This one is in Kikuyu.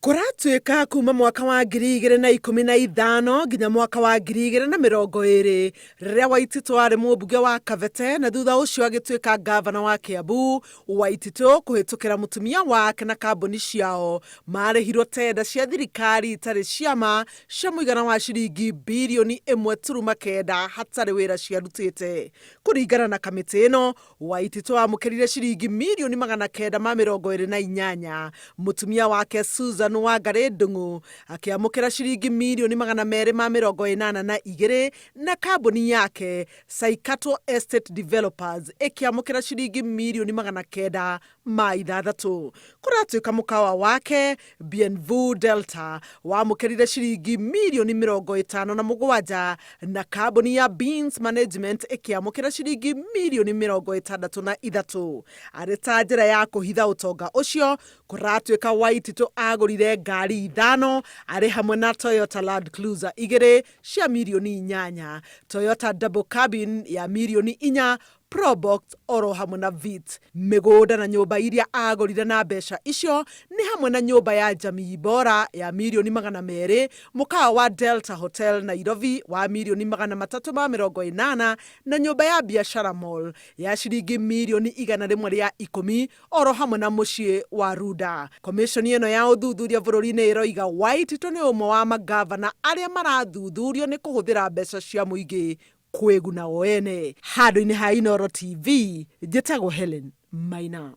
Kũratuĩka kuma mwaka wa 2015 nginya mwaka wa 2020 rĩrĩa Waititũ arĩ mũmbunge wa Kabete na thutha ũcio agĩtuĩka ngavana wa Kiambu, Waititũ kũhĩtũkĩra mũtumia wake na kambuni ciao marĩhirwo tenda cia thirikari itarĩ cia ma cia mũigana wa ciringi birioni 1.9 hatarĩ wĩra ciarutĩte. Kũringana na kamĩtĩ ĩno, Waititũ amũkĩrire ciringi mirioni 928, mũtumia wake Susan Wangarĩ Ndung'u akĩamũkĩra ciringi mirioni 282 na kambuni yake Saikato Estate Developers ĩkĩamũkĩra ciringi mirioni 906. Kũratuĩka mũkawa wake Bienvue Delta wamũkĩrire ciringi mirioni 57 na kambuni ya Beans Management ĩkĩamũkĩra ciringi mirioni 63. Arĩ ta njĩra ya kũhitha ũtonga ũcio, kũratuĩka Waititũ agũrire ngari ithano arĩ hamwe na Toyota Land Cruiser igĩrĩ cia mirioni 8, Toyota Double Cabin ya mirioni 4, Probox oro hamwe na Vitz. Mĩgũnda na nyũmba iria agũrire na mbeca icio nĩ hamwe na nyũmba ya Jamii Bora ya mirioni 200, mũkawa wa Delta Hotel Nairobi wa mirioni 380 na nyũmba ya Biashara Mall ya ciringi mirioni 110 oro hamwe na mũciĩ wa Runda. Komishoni ĩno ya ũthuthuria bũrũri-inĩ ĩroiga Waititũ nĩ ũmwe wa mangavana arĩa marathuthurio nĩ kũhũthĩra mbeca cia mũingĩ kwĩguna o ene. Handũ-inĩ ha Inooro TV, njĩtagwo Hellen Maina.